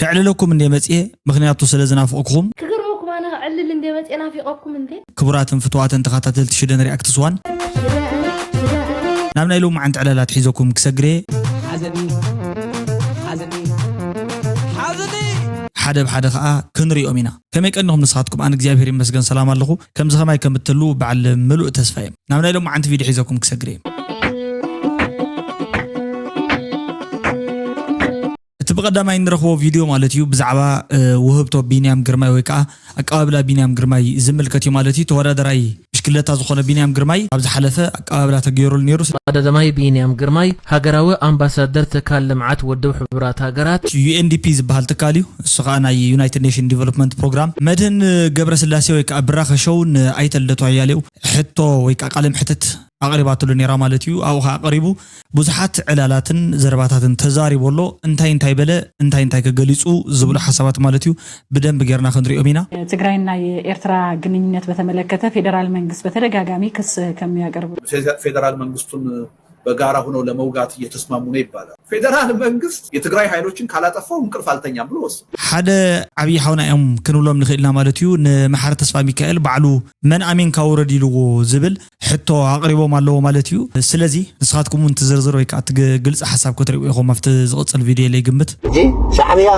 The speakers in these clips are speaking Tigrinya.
ከዕልለኩም እንደ መጽኤ፣ ምኽንያቱ ስለ ዝናፍቕኩም። ክገርመኩም ኣነ ከዕልል እንደ መጽኤ ናፊቐኩም እንዴ። ክቡራትን ፍትዋትን ተኸታተልቲ ሽደን ሪኣክትስ ዋን፣ ናብ ናይ ሎማዓንቲ ዕላላት ሒዘኩም ክሰግር እየ። ሓደ ብሓደ ከዓ ክንሪኦም ኢና። ከመይ ቀኒኹም ንስኻትኩም? ኣነ እግዚኣብሔር ይመስገን ሰላም ኣለኹ። ከምዚ ከማይ ከም እትህልዉ በዓል ምሉእ ተስፋ እየ። ናብ ናይ ሎማዓንቲ ቪድዮ ሒዘኩም ክሰግር እየ። እቲ ብቐዳማይ እንረኽቦ ቪድዮ ማለት እዩ ብዛዕባ ውህብቶ ቢንያም ግርማይ ወይ ከዓ ኣቀባብላ ቢንያም ግርማይ ዝምልከት እዩ ማለት እዩ። ተወዳደራይ ብሽክለታ ዝኾነ ቢንያም ግርማይ ኣብ ዝሓለፈ ኣቀባብላ ተገይሩሉ ነይሩ። ተቐዳማይ ቢንያም ግርማይ ሃገራዊ ኣምባሳደር ትካል ልምዓት ውድብ ሕቡራት ሃገራት። ዩ ኤን ዲ ፒ ዝበሃል ትካል እዩ። እሱ ከዓ ናይ ዩናይትድ ኔሽን ዲቨሎፕመንት ፕሮግራም። መድህን ገብረስላሴ ወይ ከዓ ብራኸ ሾው ንኣይተ ልደቱ ኣያሌው ሕቶ ወይ ከዓ ቃለ ምሕትት ኣቕሪባትሉ ነይራ ማለት እዩ። ኣብኡ ከዓ ቀሪቡ ብዙሓት ዕላላትን ዘረባታትን ተዛሪቡ ኣሎ። እንታይ እንታይ በለ፣ እንታይ እንታይ ከገሊጹ ዝብሉ ሓሳባት ማለት እዩ። ብደንብ ጌርና ክንሪኦም ኢና። ትግራይና የኤርትራ ግንኙነት በተመለከተ ፌዴራል መንግስት በተደጋጋሚ ክስ ከሚያቀርብ ፌዴራል መንግስቱን በጋራ ሆነው ለመውጋት እየተስማሙ ነው ይባላል። ፌዴራል መንግስት የትግራይ ኃይሎችን ካላጠፋው እንቅልፍ አልተኛም ብሎ ወሰነ። ሓደ ዓብዪ ሓውና እዮም ክንብሎም ንኽእልና ማለት እዩ። ንመሓሪ ተስፋ ሚካኤል ባዕሉ መን ኣሜንካ ውረድ ኢልዎ ዝብል ሕቶ ኣቕሪቦም ኣለዎ ማለት እዩ። ስለዚ ንስኻትኩም እውን ትዝርዝር ወይ ከዓ እቲ ግ- ግልፂ ሓሳብ ክትሪእዎ ኢኹም ኣብቲ ዝቕፅል ቪድዮ ኢለ ይግምት። ሕጂ ሻዕብያ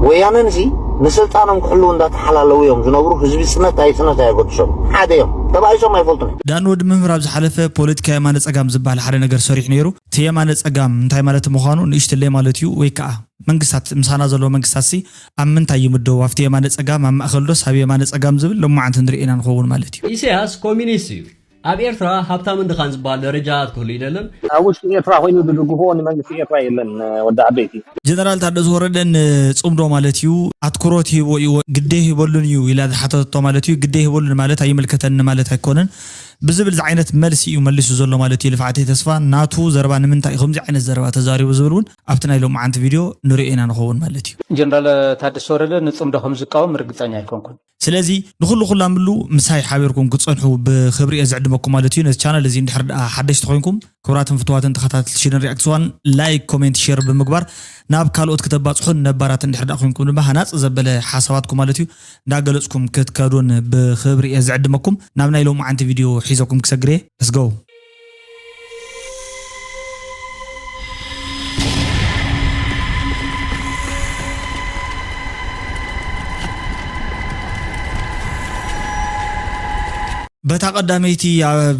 ወያነን ሲ ንስልጣኖም ክሕልው እንዳተሓላለዉ እዮም ዝነብሩ። ህዝቢ ፅነት ኣይፅነት ኣየገድሶም። ሓደ እዮም፣ ተባኢሶም ኣይፈልጡን እዮም። ዳን ወዲ መምህር ኣብ ዝሓለፈ ፖለቲካ የማነ ፀጋም ዝበሃል ሓደ ነገር ሰሪሑ ነይሩ። እቲ የማነ ፀጋም እንታይ ማለት ምዃኑ ንእሽትለይ ማለት እዩ። ወይ ከዓ መንግስታት ምሳና ዘለዎ መንግስታት ሲ ኣብ ምንታይ ይምደቡ? ኣብቲ የማነ ፀጋም፣ ኣብ ማእኸል ዶስ ኣብ የማነ ፀጋም ዝብል ሎማዓንቲ ንርኢ ኢና ንኸውን ማለት እዩ። ኢሳያስ ኮሚኒስት እዩ። ኣብ ኤርትራ ሃብታምን ድኻን ዝበሃል ደረጃ ክትህሉ ይደልን። ኣብ ውሽጢ ኤርትራ ኮይኑ ዝድግፎ ንመንግስቲ ኤርትራ የለን። ወዲ ዓበይቲ ጀነራል ታደሰ ወረደ ንፅምዶ ማለት እዩ ኣትኩሮት ይህቦ እዩ፣ ግደ ይህበሉን እዩ ኢላ ዝሓተተቶ ማለት እዩ። ግደ ይህበሉን ማለት ኣይምልከተኒ ማለት ኣይኮነን ብዝብል ዝዓይነት መልሲ እዩ መሊሱ ዘሎ ማለት እዩ። ልፍዓተይ ተስፋ ናቱ ዘረባ ንምንታይ እዩ ከምዚ ዓይነት ዘረባ ተዛሪቡ ዝብል እውን ኣብቲ ናይ ሎማዓንቲ ቪድዮ ንሪኦ ኢና ንኸውን ማለት እዩ። ጀነራል ታደሰ ወረደ ንፅምዶ ከም ዝቃወም ርግፀኛ ኣይኮንኩን። ስለዚ ንኹሉ ኩላምሉ ምሳይ ሓቢርኩም ክትፀንሑ ብክብሪ እየ ዝዕድመኩም ማለት እዩ። ነዚ ቻነል እዚ እንድሕር ደኣ ሓደሽቲ ኮይንኩም ክቡራትን ፍትዋትን ተኸታተልቲ ሽደን ሪኣክትስ ዋን ላይክ፣ ኮሜንት፣ ሼር ብምግባር ናብ ካልኦት ክተባፅሑን ነባራት እንድሕር ደኣ ኮይንኩም ድማ ሃናፂ ዘበለ ሓሳባትኩም ማለት እዩ እንዳገለፅኩም ክትከዱን ብክብሪ እየ ዝዕድመኩም። ናብ ናይ ሎማዓንቲ ቪድዮ ሒዘኩም ክሰግር እየ። Let's go። በታ ቀዳመይቲ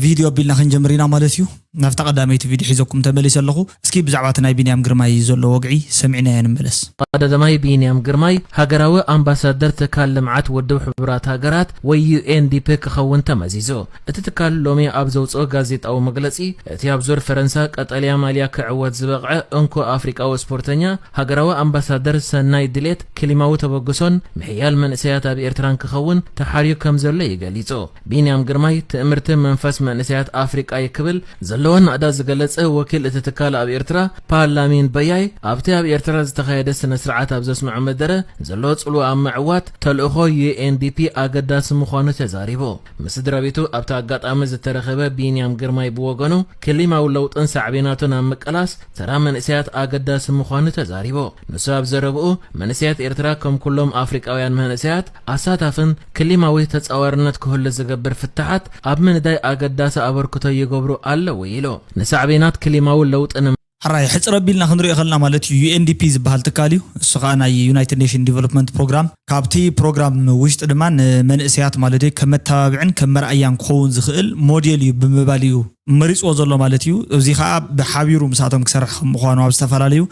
ቪድዮ ኣቢልና ክንጀምር ኢና ማለት እዩ። ናብታ ቀዳመይቲ ቪድዮ ሒዘኩም ተመሊሰ ኣለኹ። እስኪ ብዛዕባ እቲ ናይ ቢንያም ግርማይ ዘሎ ወግዒ ሰሚዕናዮ ንመለስ። ቀዳማይ ቢንያም ግርማይ ሃገራዊ ኣምባሳደር ትካል ልምዓት ውድብ ሕቡራት ሃገራት ወይ ዩ ኤን ዲ ፒ ክኸውን ተመዚዙ። እቲ ትካል ሎሚ ኣብ ዘውፅኦ ጋዜጣዊ መግለፂ እቲ ኣብ ዙር ፈረንሳ ቀጠልያ ማልያ ክዕወት ዝበቕዐ እንኮ ኣፍሪቃዊ ስፖርተኛ ሃገራዊ ኣምባሳደር ሰናይ ድሌት ክሊማዊ ተበግሶን ምሕያል መንእሰያት ኣብ ኤርትራን ክኸውን ተሓርዩ ከም ዘሎ እዩ ገሊጹ። ቢንያም ግርማይ ትእምርቲ መንፈስ መንእሰያት ኣፍሪቃ እዩ ክብል ዘለዎ ናእዳ ዝገለጸ ወኪል እቲ ትካል ኣብ ኤርትራ ፓላሚን በያይ ኣብቲ ኣብ ኤርትራ ዝተኻየደ ስነ ስርዓት ኣብ ዘስምዖ መደረ ዘሎ ጽልዋ ኣብ ምዕዋት ተልእኾ ዩ ኤን ዲ ፒ ኣገዳሲ ምዃኑ ተዛሪቡ። ምስ ስድራ ቤቱ ኣብቲ ኣጋጣሚ ዝተረኸበ ቢንያም ግርማይ ብወገኑ ክሊማዊ ለውጥን ሳዕቤናቱን ኣብ ምቅላስ ተራ መንእሰያት ኣገዳሲ ምዃኑ ተዛሪቡ። ንሱ ኣብ ዘረብኡ መንእሰያት ኤርትራ ከም ኩሎም ኣፍሪቃውያን መንእሰያት ኣሳታፍን ክሊማዊ ተጻዋርነት ክህሉ ዝገብር ፍታሓት ኣብ ምንዳይ ኣገዳሲ ኣበርክቶ ይገብሩ ኣለዉ ኢሉ። ንሳዕቤናት ክሊማዊ ለውጥን ሕራይ ሕፅር ኣቢልና ክንሪኦ ከለና ማለት እዩ ዩ ኤን ዲ ፒ ዝበሃል ትካል እዩ። እሱ ከዓ ናይ ዩናይትድ ኔሽን ዲቨሎፕመንት ፕሮግራም ካብቲ ፕሮግራም ውሽጢ ድማ ንመንእሰያት ማለት እዩ ከም መተባብዕን ከም መርኣያን ክኸውን ዝኽእል ሞዴል እዩ ብምባል እዩ መሪፅዎ ዘሎ ማለት እዩ። እዚ ከዓ ብሓቢሩ ምስኣቶም ክሰርሕ ከም ምዃኑ ኣብ ዝተፈላለዩ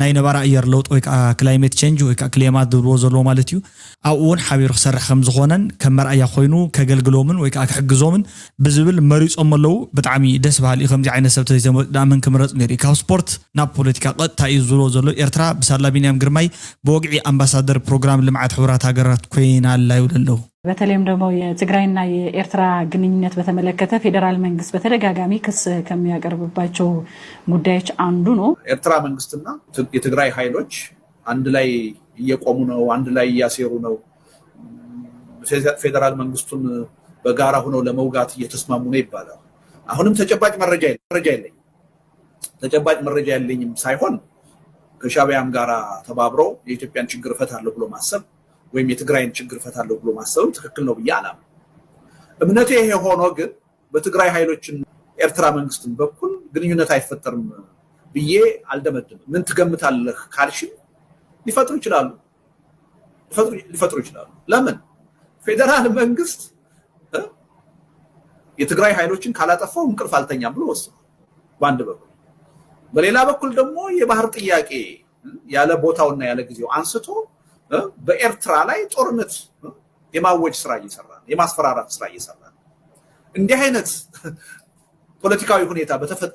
ናይ ነባሪ ኣየር ለውጢ ወይ ከዓ ክላይሜት ቸንጅ ወይ ከዓ ክሌማት ዝብልዎ ዘለዎ ማለት እዩ ኣብኡ እውን ሓቢሩ ክሰርሕ ከም ዝኾነን ከም መርኣያ ኮይኑ ከገልግሎምን ወይ ከዓ ክሕግዞምን ብዝብል መሪፆም ኣለዉ። ብጣዕሚ ደስ በሃሊ እዩ። ከምዚ ዓይነት ሰብ ተዘይተመርፅኡ ደኣ መን ክምረፅ ነይሩ እዩ? ካብ ስፖርት ናብ ፖለቲካ ቀጥታ እዩ ዝብሎ ዘሎ። ኤርትራ ብሳላ ቢንያም ግርማይ ብወግዒ ኣምባሳደር ፕሮግራም ልምዓት ሕቡራት ሃገራት ኮይና ኣላ ይብሉ ኣለዉ። በተለይም ደግሞ የትግራይና የኤርትራ ግንኙነት በተመለከተ ፌዴራል መንግስት በተደጋጋሚ ክስ ከሚያቀርብባቸው ጉዳዮች አንዱ ነው። ኤርትራ መንግስትና የትግራይ ኃይሎች አንድ ላይ እየቆሙ ነው፣ አንድ ላይ እያሴሩ ነው፣ ፌዴራል መንግስቱን በጋራ ሆነው ለመውጋት እየተስማሙ ነው ይባላል። አሁንም ተጨባጭ መረጃ የለ- መረጃ የለኝም። ተጨባጭ መረጃ የለኝም ሳይሆን ከሻቢያም ጋር ተባብሮ የኢትዮጵያን ችግር እፈታለሁ ብሎ ማሰብ ወይም የትግራይን ችግር እፈታለሁ ብሎ ማሰብም ትክክል ነው ብዬ አላም። እምነቴ ይሄ ሆኖ ግን በትግራይ ኃይሎችን ኤርትራ መንግስትን በኩል ግንኙነት አይፈጠርም ብዬ አልደመድም። ምን ትገምታለህ ካልሽን ሊፈጥሩ ይችላሉ፣ ሊፈጥሩ ይችላሉ። ለምን ፌዴራል መንግስት የትግራይ ኃይሎችን ካላጠፋው እንቅልፍ አልተኛም ብሎ ወስኗል በአንድ በኩል። በሌላ በኩል ደግሞ የባህር ጥያቄ ያለ ቦታውና ያለ ጊዜው አንስቶ በኤርትራ ላይ ጦርነት የማወጅ ስራ እየሰራ ነው፣ የማስፈራራት ስራ እየሰራ ነው። እንዲህ አይነት ፖለቲካዊ ሁኔታ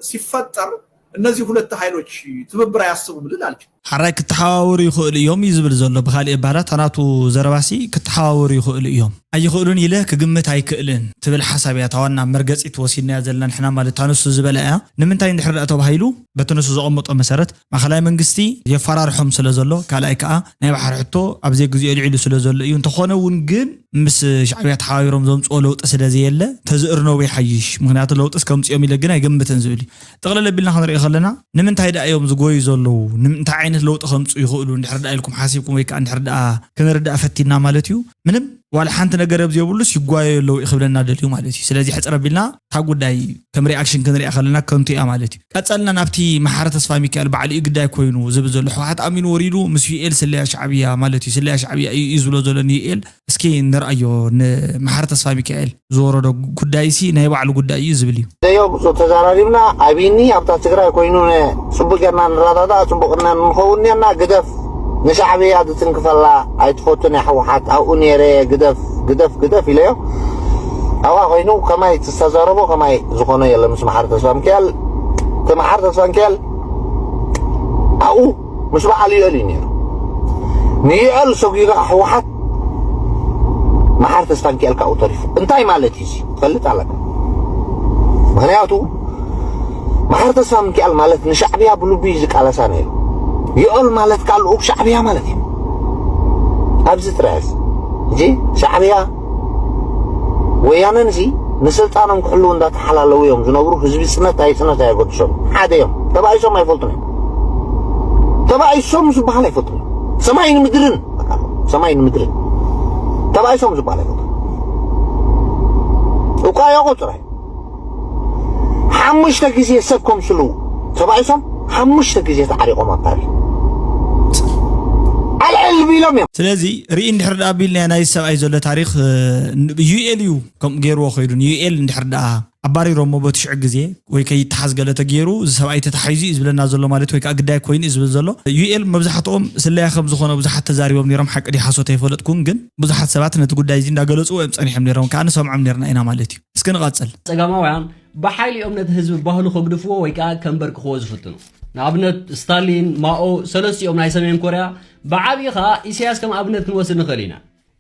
ሲፈጠር እነዚህ ሁለት ኃይሎች ትብብር አያስቡም ልል አልችልም። ሓራይ ክተሓዋወሩ ይኽእሉ እዮም እዩ ዝብል ዘሎ። ብካሊእ ኣባህላ እታ ናቱ ዘረባሲ ክተሓዋወሩ ይኽእሉ እዮም ኣይኽእሉን ኢለ ክግምት ኣይክእልን ትብል ሓሳብ እያ። እታ ዋና መርገፂት ወሲድናያ ዘለና ንሕና ማለት እታ ንሱ ዝበላ እያ። ንምንታይ እንድሕር ደኣ ተባሂሉ በቲ ንሱ ዘቐመጦ መሰረት ማእኸላይ መንግስቲ የፈራርሖም ስለ ዘሎ፣ ካልኣይ ከዓ ናይ ባሕሪ ሕቶ ኣብ ዘይግዚኡ ኣልዒሉ ስለ ዘሎ እዩ። እንተኾነ እውን ግን ምስ ሻዕብያ ተሓባቢሮም ዘምፅኦ ለውጢ ስለ ዘየለ ተዝእርነቡ ይሓይሽ። ምክንያቱ ለውጢ እስከምፅኦም ኢለ ግን ኣይገምትን ዝብል እዩ። ጥቕልል ኣቢልና ክንሪኦ ከለና ንምንታይ ደኣ እዮም ዝጎዩ ዘለዉ? እንታይ ዓይነት ለውጢ ከምፁ ይኽእሉ? እንድሕር ደኣ ኢልኩም ሓሲብኩም ወይ ከዓ እንድሕር ደኣ ክንርዳእ ፈቲና ማለት እዩ። ምንም ዋላ ሓንቲ ነገር ኣብ ዘይብሉስ ይጓየዩ ኣለዉ እዩ ክብለና ደልዩ ማለት እዩ። ስለዚ ሕፅር ኣቢልና እታ ጉዳይ ከም ሪኣክሽን ክንሪኣ ከለና ከንቱ እያ ማለት እዩ። ቀፀልና ናብቲ መሓረ ተስፋ ሚካኤል ባዕሉ እዩ ግዳይ ኮይኑ ዝብል ዘሎ። ህወሓት ኣሚኑ ወሪዱ ምስ ዩኤል ስለያ ሻዕብያ ማለት እዩ። ስለያ ሻዕብያ እዩ እዩ ዝብሎ ዘሎ ንዩኤል። እስኪ ንርኣዮ ንመሓረ ተስፋ ሚካኤል ዝወረዶ ጉዳይሲ ናይ ባዕሉ ጉዳይ እዩ ዝብል እዩ። ደዮ ብፁዕ ተዛራሪብና ኣቢኒ ኣብታ ትግራይ ኮይኑ ነ- ፅቡቅ ጌርና ንረዳዳእ ፅቡቅ ና ንኸውን ኔርና ግደፍ ንሻዕብያ ዝትንክፈላ ኣይትፈቱን እያ ህወሓት ኣብኡ ነይረ ግደፍ ግደፍ ግደፍ ኢለዮ ኣብኣ ኮይኑ ከማይ ዝተዛረቦ ከማይ ዝኾነ የለ ምስ መሓር ተስፋ ሚካኤል እቲ መሓር ተስፋ ሚካኤል ኣብኡ ምስ በዓል ይእል እዩ ነይሩ ንይእል ሰጒጋ ህወሓት መሓር ተስፋ ሚካኤል ካብኡ ተሪፉ እንታይ ማለት እዩ እዚ ትፈልጥ ኣለካ ምክንያቱ መሓር ተስፋ ሚካኤል ማለት ንሻዕብያ ብልቡ እዩ ዝቃለሳ ነይሩ ይእል ማለት ከዓ ልኡክ ሻዕብያ ማለት እዩ ኣብዚ ጥራይ እዚ ሻዕብያ ወያነን እዚ ንስልጣኖም ክሕልው እንዳተሓላለዉ እዮም ዝነብሩ ህዝቢ ፅነት ኣይፅነት ኣየገድሶም ሓደ እዮም ተባኢሶም ኣይፈልጡን እዮም ተባኢሶም ዝበሃል ኣይፈልጡን እዮም ሰማይን ምድርን ሰማይን ምድርን ተባኢሶም ዝበሃል ኣይፈልጡን እኳ የቆፅራይ ሓሙሽተ ግዜ ሰብ ከምስሉ ተባኢሶም ሓሙሽተ ግዜ ተዓሪቆም ኣብ ፓርላማ ኣልዕል ቢሎም እዮም ስለዚ ርኢ እንድሕር ደኣ ኣቢልናዮ ናይ ሰብኣይ ዘሎ ታሪክ ዩኤል እዩ ከምኡ ገይርዎ ከይዱ ንዩኤል እንድሕር ደኣ ኣባሪሮሞ በቲ ሽዑ ግዜ ወይ ከይተሓዝ ገለ ተገይሩ እዚ ሰብኣይ ተታሒዙ እዩ ዝብለና ዘሎ ማለት ወይ ከዓ ግዳይ ኮይኑ እዩ ዝብል ዘሎ ዩኤል መብዛሕትኦም ስለያ ከም ዝኾነ ብዙሓት ተዛሪቦም ነይሮም ሓቂ ድዩ ሓሶት ኣይፈለጥኩን ግን ብዙሓት ሰባት ነቲ ጉዳይ እዚ እንዳገለፅዎ እዮም ፀኒሖም ነይሮም ከዓ ንሰምዖም ነይርና ኢና ማለት እዩ እስኪ ንቐፅል ፀጋማውያን ብሓይሊ እዮም ነቲ ህዝቢ ባህሉ ከግድፍዎ ወይ ከዓ ከንበርክኽዎ ዝፍትኑ። ንኣብነት ስታሊን፣ ማኦ፣ ሰለስቲኦም ናይ ሰሜን ኮርያ፣ ብዓብዪ ከዓ ኢሳያስ ከም ኣብነት ክንወስድ ንኽእል ኢና።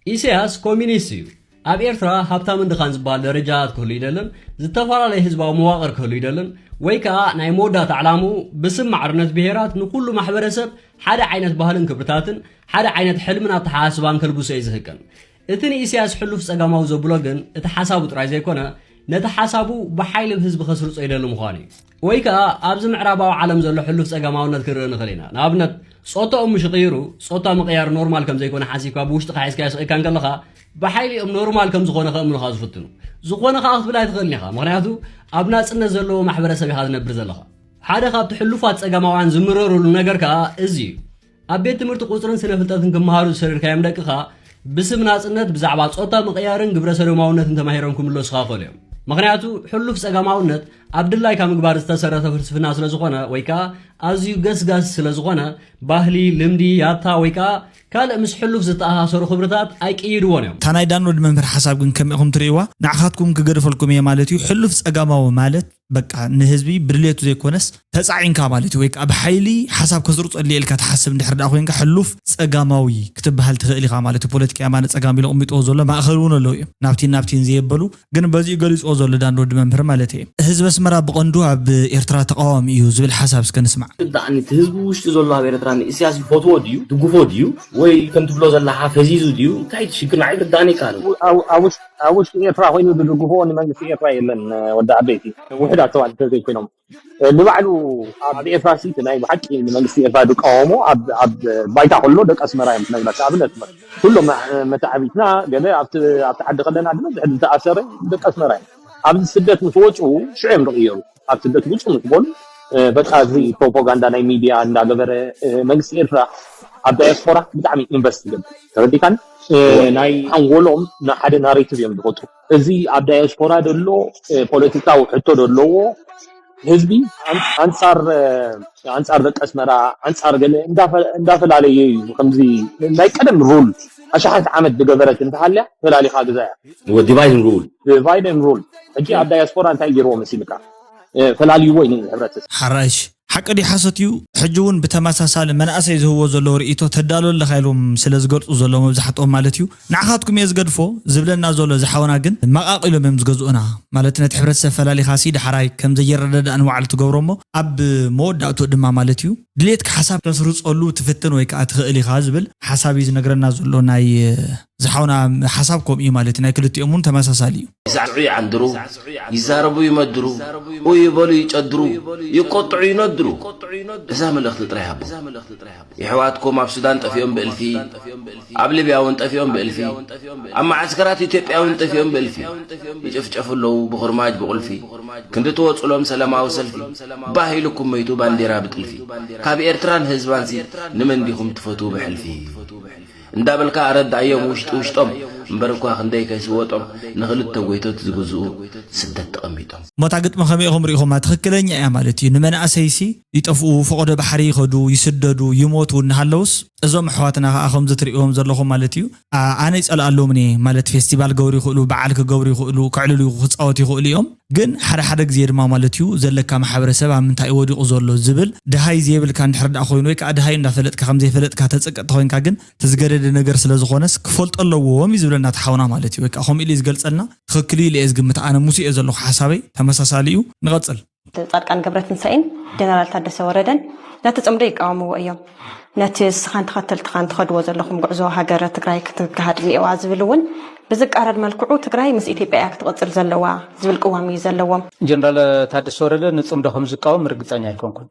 ኢሳያስ ኮሚኒስት እዩ። ኣብ ኤርትራ ሃብታምን ድኻን ዝበሃል ደረጃታት ክህሉ ይደልን፣ ዝተፈላለየ ህዝባዊ መዋቕር ክህሉ ይደልን፣ ወይ ከዓ ናይ መወዳእታ ዕላምኡ ብስም ማዕርነት ብሄራት ንኩሉ ማሕበረሰብ ሓደ ዓይነት ባህልን ክብርታትን ሓደ ዓይነት ሕልምን ኣተሓሳስባን ከልብሶ እዩ ዝህቅን። እቲ ንኢሳያስ ሕሉፍ ጸጋማዊ ዘብሎ ግን እቲ ሓሳቡ ጥራይ ዘይኮነ፣ ነቲ ሓሳቡ ብሓይሊ ብህዝቢ ከስርጾ ይደሊ ምዃኑ እዩ። ወይ ከኣ ኣብዚ ምዕራባዊ ዓለም ዘሎ ሕሉፍ ጸጋማውነት ክንርኢ ንኽእል ኢና። ንኣብነት፣ ጾታኡ ምሽ ቀይሩ፣ ጾታ ምቕያር ኖርማል ከም ዘይኮነ ሓሲብካ ብውሽጥኻ ሒዝካዮ ስቒልካ እንከለኻ፣ ብሓይሊ እዮም ኖርማል ከም ዝኾነ ከእምኑኻ ዝፍትኑ። ዝኾነ ከኣ ክትብል ኣይትኽእልን ኢኻ። ምኽንያቱ፣ ኣብ ናጽነት ዘለዎ ማሕበረሰብ ኢኻ ዝነብር ዘለኻ። ሓደ ካብቲ ሕሉፋት ጸጋማውያን ዝምረሩሉ ነገር ከኣ እዚ እዩ። ኣብ ቤት ትምህርቲ ቁጽርን ስነ ፍልጠትን ክመሃሩ ዝሰደድካዮም ደቅኻ ብስም ናጽነት ብዛዕባ ጾታ ምቕያርን ግብረ ሰዶማውነትን ተማሂሮም ክምለሱኻ ይኽእሉ እዮም። ምኽንያቱ ሕሉፍ ጸጋማውነት ኣብ ድላይካ ምግባር ዝተሰረተ ፍልስፍና ስለ ዝኾነ ወይ ከኣ ኣዝዩ ገስጋሲ ስለ ዝኾነ ባህሊ፣ ልምዲ፣ ያታ ወይ ከኣ ካልእ ምስ ሕሉፍ ዝተኣሳሰሩ ክብርታት ኣይቅይድዎን እዮም። እታ ናይ ዳኖድ መምህር ሓሳብ ግን ከመይ ኢኹም ትርእይዋ? ንዓኻትኩም ክገድፈልኩም እየ ማለት እዩ። ሕሉፍ ጸጋማዊ ማለት በቃ ንህዝቢ ብድሌቱ ዘይኮነስ ተጻዒንካ ማለት እዩ ወይ ከዓ ብሓይሊ ሓሳብ ከስርጸሉ ኢልካ ትሓስብ እንድሕር ደኣ ኮይንካ ሕሉፍ ጸጋማዊ ክትበሃል ትኽእል ኢኻ ማለት እዩ ፖለቲካ የማነ ጸጋም ኢሉ ቅሚጥዎ ዘሎ ማእኸል እውን ኣለዉ እዮም ናብቲን ናብቲን ዘየበሉ ግን በዚኡ ገሊፅዎ ዘሎ ዳን ወዲ መምህር ማለት እየ ህዝበ ኣስመራ ብቐንዱ ኣብ ኤርትራ ተቓዋሚ እዩ ዝብል ሓሳብ እስከ ንስማዕ። ዳኣኒ እቲ ህዝቢ ውሽጢ ዘሎ ኣብ ኤርትራ ንኢሳያስ ይፈትዎ ድዩ ድግፎ ድዩ ወይ ከም ትብሎ ዘለኻ ፈዚዙ ድዩ እንታይ ሽግር ንዓይ ርዳእኒ ይከኣል። ኣብ ውሽጢ ኤርትራ ኮይኑ ዝድግፎ ንመንግስቲ ኤርትራ የለን። ወዲ ዓበይቲ ውሕዳት ሰባት እንተዘይኮይኖም ንባዕሉ ኣብ ኤርትራ ሲ ናይ ብሓቂ ንመንግስቲ ኤርትራ ዝቃወሞ ኣብ ባይታ ከሎ ደቂ ኣስመራ እዮም ክነግረካ ኣብነት ኩሎም መተዓቢትና ገለ ኣብቲ ዓዲ ከለና ድማ ዝሕድ ዝተኣሰረ ደቂ ኣስመራ እዮም። ኣብዚ ስደት ምስ ወፁ ሽዑ እዮም ዝቕየሩ። ኣብ ስደት ውፁ ምስ በሉ በቃ እዚ ፕሮፓጋንዳ ናይ ሚድያ እንዳገበረ መንግስቲ ኤርትራ ኣብ ዳያስፖራ ብጣዕሚ ኢንቨስት ይገብር ተረዲካን ናይ ሓንጎሎም ንሓደ ናሬቲቭ እዮም ዝፈጥሩ። እዚ ኣብ ዳያስፖራ ዘሎ ፖለቲካዊ ሕቶ ዘለዎ ህዝቢ ኣንፃር ኣንፃር ደቂ ኣስመራ ኣንፃር ገለ እንዳፈላለየ እዩ። ከምዚ ናይ ቀደም ሩል ኣሽሓት ዓመት ዝገበረት እንተሃልያ ፈላሊኻ ግዛያ። ዲቫይድ ሩል። ዲቫይድ ሩል። ሕጂ ኣብ ዳያስፖራ እንታይ ገይርዎ መሲልካ? ፈላልይዎ እዩ ንሕብረተሰብ። ሓራይሽ ሓቂ ድዩ ሓሶት እዩ? ሕጂ እውን ብተመሳሳሊ መናእሰይ ዝህብዎ ዘለዉ ርእይቶ ተዳሎ ኣለኻ ኢሎም ስለ ዝገልፁ ዘለዉ መብዛሕትኦም ማለት እዩ። ንዓኻትኩም እየ ዝገድፎ ዝብለና ዘሎ ዝሓውና ግን መቓቒሎም እዮም ዝገዝኡና። ማለት ነቲ ሕብረተሰብ ፈላሊኻሲ ዳሕራይ ከም ዘየረዳዳእ ንባዕሉ ትገብሮ እሞ ኣብ መወዳእትኡ ድማ ማለት እዩ ድሌትካ ሓሳብ ተስርፀሉ ትፍትን ወይ ከዓ ትኽእል ኢኻ ዝብል ሓሳብ እዩ ዝነግረና ዘሎ ናይ ዝሓውና ሓሳብ ከምኡ እዩ ማለት እዩ። ናይ ክልቲኦም እውን ተመሳሳሊ እዩ። ይሳዕስዑ ይዓንድሩ፣ ይዛረቡ ይመድሩ፣ ኡ ይበሉ ይጨድሩ፣ ይቆጥዑ ይነድሩ። እዛ መልእኽቲ ጥራይ ሃቦ። የሕዋትኩም ኣብ ሱዳን ጠፊኦም ብእልፊ፣ ኣብ ሊብያ እውን ጠፊኦም ብእልፊ፣ ኣብ መዓስከራት ኢትዮጵያ እውን ጠፊኦም ብእልፊ። ይጭፍጨፉ ኣለዉ ብኹርማጅ ብቑልፊ። ክንዲ ትወፁሎም ሰላማዊ ሰልፊ፣ ባህ ኢሉኩም መይቱ ባንዴራ ብጥልፊ። ካብ ኤርትራን ህዝባንሲ ንመን ዲኹም ትፈትዉ ብሕልፊ? እንዳበልካ ኣረዳእዮም ውሽጢ ውሽጦም እምበር እኳ ክንደይ ከይስወጦም ንኽልተ ጎይቶት ዝግዝኡ ስደት ተቐሚጦም። ሞታ ግጥሚ ከመይ ኢኹም ርኢኹማ? ትኽክለኛ እያ ማለት እዩ። ንመናእሰይሲ ይጠፍኡ፣ ፈቐዶ ባሕሪ ይኸዱ፣ ይስደዱ፣ ይሞቱ እናሃለውስ እዞም ኣሕዋትና ኸዓ ከምዚ ትርእይዎም ዘለኹም ማለት እዩ። ኣነ ይጸልኣሎምን እየ ማለት ፌስቲቫል ክገብሩ ይኽእሉ፣ በዓል ክገብሩ ይኽእሉ፣ ከዕልሉ ክጻወቱ ይኽእሉ እዮም። ግን ሓደ ሓደ ግዜ ድማ ማለት እዩ ዘለካ ማሕበረሰብ ኣብ ምንታይ እዩ ወዲቑ ዘሎ ዝብል ድሃይ ዘየብልካ እንድሕር ደኣ ኮይኑ ወይ ከዓ ድሃይ እንዳፈለጥካ ከም ዘይፈለጥካ ተጸቀጥቲ ኮይንካ ግን እቲ ዝገደደ ነገር ስለ ዝኾነስ ክፈልጦ ኣለዎም እዩ ዝብለና እቲ ሓውና ማለት እዩ። ወይ ከዓ ከምኡ ኢሉ እዩ ዝገልጸልና። ትኽክል እዩ ኢለ እየ ዝግምት። ኣነ ምስ እየ ዘለኹ ሓሳበይ ተመሳሳሊ እዩ። ንቐጽል። ጻድቃን ገብረትንሳኤን ጀነራል ታደሰ ወረደን ነቲ ጽምዶ ይቃወምዎ እዮም። ነቲ እስኻን ተኸተልትኻን ትኸድዎ ዘለኹም ጉዕዞ ሃገረ ትግራይ ክትገሃድ እኒኦዋ ዝብል እውን ብዝቃረን መልክዑ ትግራይ ምስ ኢትዮጵያ እያ ክትቕፅል ዘለዋ ዝብል ቅዋም እዩ ዘለዎም። ጀነራል ታደሰ ወረደ ንጽምዶ ከም ዝቃወም ርግጸኛ ኣይኮንኩን።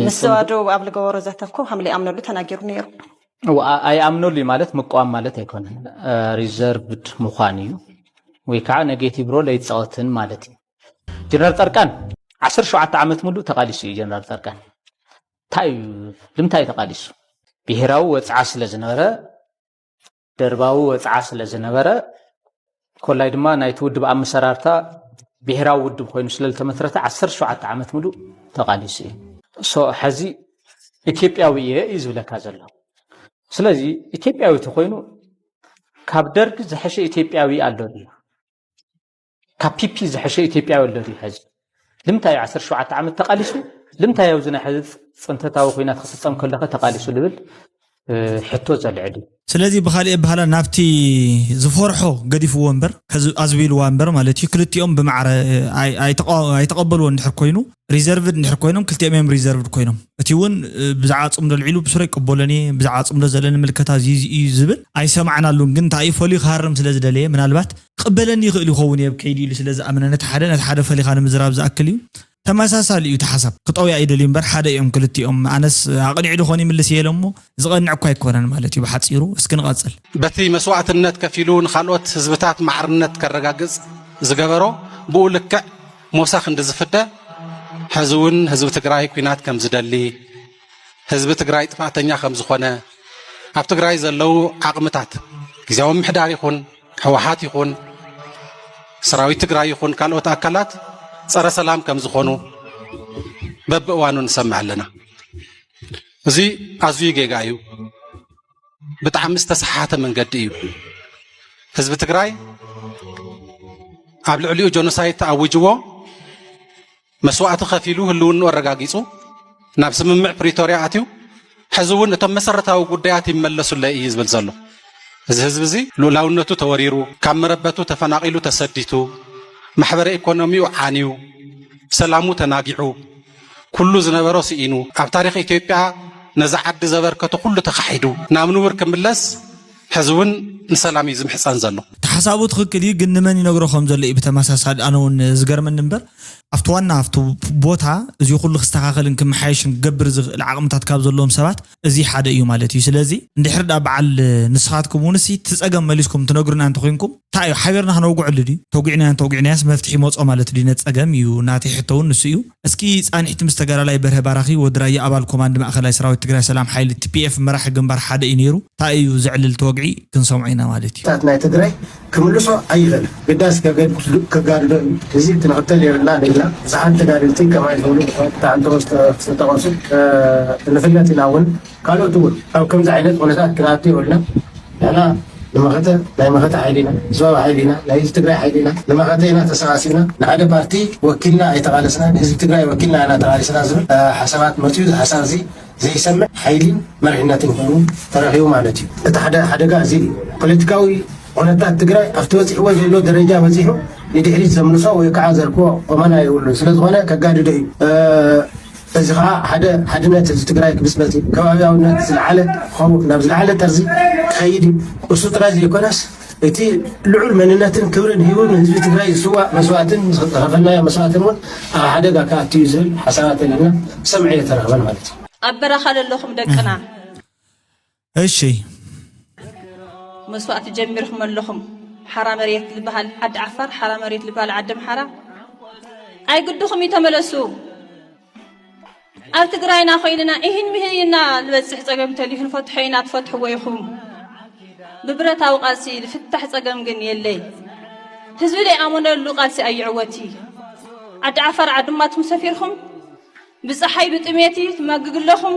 ምስ ንጽምዶ ዶ ኣብ ልገበሮ ዘተብኮ ከም ዘይኣምነሉ ተናጊሩ ነይሩ። እዋ፣ ኣ-፣ ኣይኣምነሉ እዩ ማለት ምቋም ማለት ኣይኮነን። እ፣ ሪዘርቭድ ምዃን እዩ ወይ ከዓ ኔጌቲቭ ሮል ኣይፃወትን ማለት እዩ። ጀነራል ፃድቃን ዓሰርተ ሸውዓተ ዓመት ሙሉእ ተቓሊሱ እዩ። ጀነራል ፃድቃን እንታይ እዩ፣ ልምንታይ እዩ ተቓሊሱ? ብሄራዊ ወፅዓ ስለ ዝነበረ፣ ደርባዊ ወፅዓ ስለ ዝነበረ፣ ኮላይ ድማ ናይቲ ውድብ ኣመሰራርታ ብሄራዊ ውድብ ኮይኑ ስለ ዝተመስረተ ዓሰርተ ሸውዓተ ዓመት ሙሉእ ተቓሊሱ እዩ። ሶ፣ ሕዚ ኢትዮጵያዊ እየ እዩ ዝብለካ ዘሎ። ስለዚ ኢትዮጵያዊ ተኮይኑ ካብ ደርግ ዝሐሸ ኢትዮጵያዊ ኣሎ ድዩ? ካብ ፒፒ ዝሐሸ ኢትዮጵያዊ ኣሎ ድዩ? ሕዚ ልምንታይ እዩ ዓሰርተ ሸውዓተ ዓመት ተቓሊሱ? ልምንታይ ኣብዚ ናይ ሕዚ ፅንተታዊ ኩናት ክፍፀም ከለኸ ተቓሊሱ ዝብል፣ እ፣ ሕቶ ዘልዕል እዩ። ስለዚ ብኻሊእ ኣበሃህላ ናብቲ ዝፈርሖ ገዲፍዎ እምበር፣ ሕዚ ኣዝቢልዋ እምበር ማለት እዩ። ክልቲኦም ብማዕረ፣ እ፣ ኣይ-፣ ኣይተቐ-፣ ኣይተቐበልዎ እንድሕር ኮይኑ፣ ሪዘርቭድ እንድሕር ኮይኖም፣ ክልቲኦም እዮም ሪዘርቭድ ኮይኖም። እቲ እውን፣ እ፣ ብዛዕባ ጽምዶ ኣልዒሉ ብሱር ኣይቅበሎን እየ፣ ብዛዕባ ጽምዶ ዘለኒ ምልከታ እዚ፣ እዚ እዩ ዝብል ኣይሰማዕናሉን። ግን እንታይ እዩ ፈልዩ ክሃርም ስለ ዝደለየ፣ ምናልባት ክቕበለኒ ይኽእል ይኸውን እየ ኣብ ከይዲ ኢሉ ስለ ዝኣመነ፣ ነቲ ሓደ፣ ነቲ ሓደ ፈሊኻ ንምዝራብ ዝኣክል እዩ። ተመሳሳሊ እዩ እቲ ሓሳብ። ክጠውያ ይደልዩ እምበር ሓደ እዮም ክልቲኦም። ኣነስ ኣቕኒዑ ድኾን ይምልስ እየ ኢለ እሞ፣ ዝቐንዕ እኳ ኣይኮነን ማለት እዩ ብሓጺሩ። እስኪ ንቐጽል። በቲ መስዋእትነት ከፊሉ ንኻልኦት ህዝብታት ማዕርነት ከረጋግጽ ዝገበሮ፣ ብኡ ልክዕ ሞሳ ክንዲ ዝፍደ፣ ሕዚ እውን ህዝቢ ትግራይ ኲናት ከም ዝደሊ፣ ህዝቢ ትግራይ ጥፋእተኛ ከም ዝኾነ፣ ኣብ ትግራይ ዘለዉ ዓቕምታት፣ ግዝያዊ ምምሕዳር ይኹን፣ ህወሓት ይኹን፣ ሰራዊት ትግራይ ይኹን ካልኦት ኣካላት ጸረ ሰላም ከም ዝኾኑ በብእዋኑ ንሰምዕ ኣለና። እዚ ኣዝዩ ጌጋ እዩ። ብጣዕሚ ዝተሰሓሓተ መንገዲ እዩ። ህዝቢ ትግራይ ኣብ ልዕሊኡ ጀኖሳይድ ተኣዊጅዎ፣ መስዋእቲ ከፊሉ፣ ህልውንኡ ኣረጋጊጹ፣ ናብ ስምምዕ ፕሪቶርያ ኣትዩ፣ ሕዚ እውን እቶም መሰረታዊ ጉዳያት ይመለሱለይ እዩ ዝብል ዘሎ። እዚ ህዝቢ እዚ ልኡላውነቱ ተወሪሩ፣ ካብ መረበቱ ተፈናቒሉ ተሰዲቱ፣ ማሕበረ ኢኮኖሚኡ ዓንዩ፣ ሰላሙ ተናጊዑ፣ ኩሉ ዝነበሮ ስኢኑ፣ ኣብ ታሪኽ ኢትዮጵያ ነዛ ዓዲ ዘበርከቶ ኩሉ ተኻሒዱ ናብ ንቡር ክምለስ ሕዚ እውን ንሰላም እዩ ዝምሕጸን ዘሎ። እቲ ሓሳቡ ትኽክል እዩ፣ ግን ንመን ይነግሮ ከም ዘሎ እዩ ብተመሳሳሊ ኣነ እውን ዝገርመኒ እምበር፣ ኣብቲ ዋና ኣብቲ ቦታ እዚ ኩሉ ክስተኻኸልን ክመሓየሽን ክገብር ዝኽእል ዓቕምታት ካብ ዘለዎም ሰባት እዚ ሓደ እዩ ማለት እዩ። ስለዚ እንድሕር ዳ በዓል ንስኻትኩም እውን እቲ ጸገም መሊስኩም ትነግሩና እንተኾይንኩም፣ እንታይ እዩ ሓቢርና ክነውግዐሉ ድዩ? ተውጊዕናዮ እንተውጊዕናዮስ መፍትሒ ይመጾ ማለት ድዩ? ነቲ ጸገም እዩ ናተይ ሕቶ እውን ንሱ እዩ። እስኪ ጻኒሕቲ ምስ ተጋዳላይ በርሀ ባራኺ ወዲ ራያ ኣባል ኮማንድ ማእኸላይ ሰራዊት ትግራይ ሰላም ሓይሊ ቲ ፒ ኤፍ መራሒ ግንባር ሓደ እዩ ነይሩ። እንታይ እዩ ዘዕልል ተወግዒ ክንሰምዖ ኢና ማለት እዩ። ታት ናይ ትግራይ ክምልሶ ኣይኽእል ግዳስ ከገድ- ከጋድዶ እዩ። እዚ ክንኽተል የብልና ንግና ብዙሓት ተጋድልቲ ከማይ ዝብሉ ብጣዕሚ ተወስተ ዝተጠቐሱ እ፣ ንፍለጥ ኢና እውን ካልኦት እውን ኣብ ከምዚ ዓይነት ኩነታት ክነኣቱ የብልና። ንሕና ንመኸተ ናይ መኸተ ሓይሊ ኢና፣ ህዝባዊ ሓይሊ ኢና፣ ናይ ህዝቢ ትግራይ ሓይሊ ኢና። ንመኸተ ኢና ተሰባሲብና። ንሓደ ፓርቲ ወኪልና ኣይተቓለስና፣ ንህዝቢ ትግራይ ወኪልና ኢና ተቓሊስና ዝብል እ፣ ሓሳባት መፅዩ። እዚ ሓሳብ እዚ ዘይሰምዕ ሓይሊን መሪሕነትን ኮይኑ ተረኺቡ ማለት እዩ። እቲ ሓደ ሓደጋ እዚ እዩ። ፖለቲካዊ ኩነታት ትግራይ ኣብቲ በፂሕዎ ዘሎ ደረጃ በፂሑ ንድሕሪት ዘምልሶ ወይ ከዓ ዘርክቦ ቁመና የብሉን። ስለዝኾነ ከጋድዶ እዩ። እ፣ እዚ ከዓ ሓደ ሓድነት ህዝቢ ትግራይ ክብስበት እዩ። ከባቢያውነት ዝለዓለ ክኸውን ናብ ዝለዓለ ጠርዚ ክኸይድ እዩ። እሱ ጥራይ ዘይኮነስ እቲ ልዑል መንነትን ክብርን ሂቡ ንህዝቢ ትግራይ ዝስዋእ መስዋእትን ዝኸፈልናዮ መስዋእትን እውን ኣብ ሓደጋ ክኣቱ እዩ ዝብል ሓሳባት ኣለና። ሰምዐ እየ ተረኽበን ማለት እዩ። ኣብ በረኻ ዘለኹም ደቅና እሺ። መስዋእቲ ጀሚርኩም ኣለኹም። ሓራ መሬት ዝበሃል ዓዲ ዓፋር፣ ሓራ መሬት ዝበሃል ዓዲ ኣምሓራ ኣይግድኹም እዩ ተመለሱ። ኣብ ትግራይና ኮይንና ኢሂን ምሂን ኢና ንበፅሕ፣ ፀገም እንተልዩ ክንፈትሖ ኢና፣ ትፈትሕዎ ኢኹም። ብብረታዊ ቃልሲ ዝፍታሕ ፀገም ግን የለይ። ህዝቢ ዘይኣመነሉ ቃልሲ ኣይዕወት እዩ። ዓዲ ዓፋር ዓድማትኩም ሰፊርኩም ብፀሓይ ብጥሜቲ ትመግግ ኣለኹም።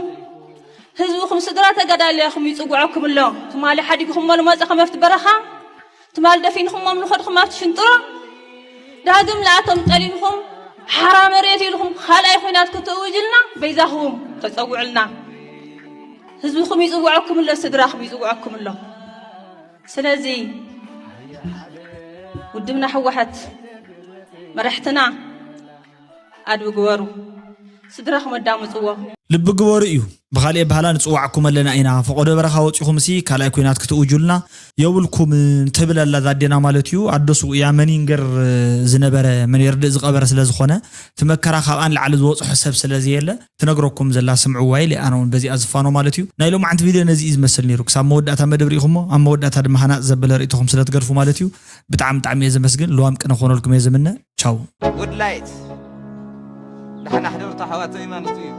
ህዝብኹም ስድራ ተጋዳልያኹም ይፅውዐኩም ኣሎ። ትማሊ ሓዲግኹሞ ንመፀ ከመፍቲ በረኻ ትማል ደፊንኹሞም ንኸድኹም ኣብቲ ሽንጥሮ ዳግም ለኣቶም ጠሊምኹም ሓራ መሬት ኢልኹም ካልኣይ ኹናት ክትእውጅልና በይዛኹም ተጸውዕልና። ህዝብኹም ይጽውዐኩም ኣሎ፣ ስድራኹም ይጽውዐኩም ኣሎ። ስለዚ ውድብና ህወሓት መራሕትና ኣድዊ ግበሩ፣ ስድራኹም ኣዳምፅዎ። ልቢ ግበሩ እዩ። ብኻልእ ኣበሃህላ ንፅዋዕኩም ኣለና ኢና። ፈቐዶ በረኻ ወፂኹም ሲ ካልኣይ ኲናት ክትእውጁልና የብልኩም ትብል ኣላ እዛ ኣዴና ማለት እዩ። ኣዶ ስውእ እያ። መን ይንገር ዝነበረ መን የርድእ ዝቐበረ ስለ ዝኾነ እቲ መከራ ካብኣ ንላዕሊ ዝበፅሖ ሰብ ስለ ዘየለ ትነግረኩም ዘላ ስምዕዋ ኢለ ኣነ እውን በዚኣ ዝፋኖ ማለት እዩ። ናይ ሎማዓንቲ ቪድዮ ነዚ እዩ ዝመስል ነይሩ። ክሳብ መወዳእታ መደብ ርኢኹሞ ኣብ መወዳእታ ድማ ሃናፅ ዘበለ ርእይቶኹም ስለ ትገድፉ ማለት እዩ። ብጣዕሚ ብጣዕሚ እየ ዘመስግን። ልዋም ቅነ ክኾነልኩም እየ ዝምነ። ቻው። ጉድ ላይት ደሓን ኣሕደርቱ ኣሕዋተይ ማለት እዩ።